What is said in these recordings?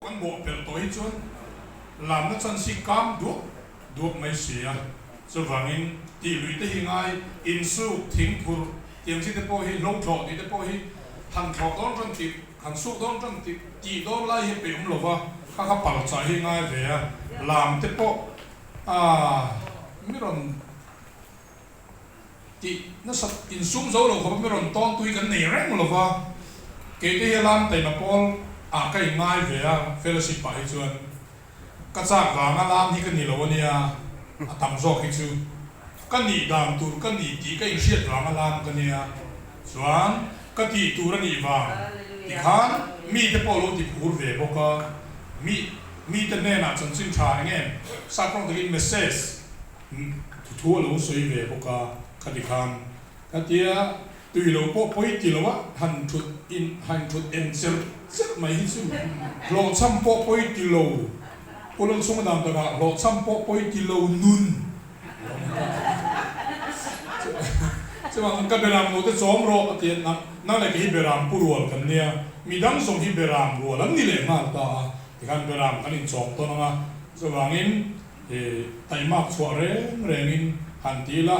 Kan bawhpelh tawh hi chuan lamna chance hi kam duak duak mai si a, chuvangin tih luih te hi ngai, insuk, thingphurh tiang chi te pawh hi hlo thlawh tih te pawh hi han thlawh dawn tan tih, han suk dawn tan tih, tih dawn lai hi peih awm lova, kha kha pal chah hi ngai ve a, lam te pawh aah mi rawn. Tih nasat insum zo lo khawpa mi rawn tawn tui kan nei reng lo va, kei te hi lam taima pawl ah ka inngai ve a, fellowship ah hi chuan ka chak vanga lam hi ka ni lo ania, a tam zawk hi chu ka nih dan tur ka ni tih ka inhriat vanga lam ka nia, chuan ka tih tur a nih vang tikhan mite pawh lo ti phur ve bawk a, mi mite hnenah chanchin tha eng em sap rawng takin message Thu a lo sawi ve bawk a, khati khan khatia tui lo pawh pawi ti lo a, han thut in han thut en cherh cherh mai hi chu hlawhchham pawh pawi ti lo, Pu Lalchhunga dan takah hlawhchham pawh pawi ti lo nun a lo ni ta. Chuvang ka beram lo te chawm rawh a ti a, nang leh kei hi beram pu rual kan nia, midang zawng hi beram rual an ni leh nghal ta a, tikhan beram kan inchawm tawn ang a, chuvangin I taimak chhuah reng rengin han ti ila,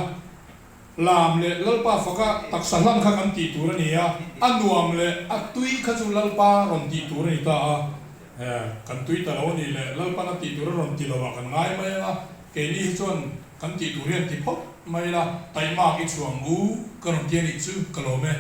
lam leh Lalpa faka taksa hlan kha kan tih tur a ni a, a nuam leh a tui kha chu Lalpa rawn tih tur a ni ta a, kan tui ta lo a nih leh Lalpan a tih tur a rawn ti lo ah kan ngai mai ang a, keini hi chuan kan tih tur hian ti phawt mai ila, taimak i chhuah ang u ka rawn ti a nih chu ka lawm e.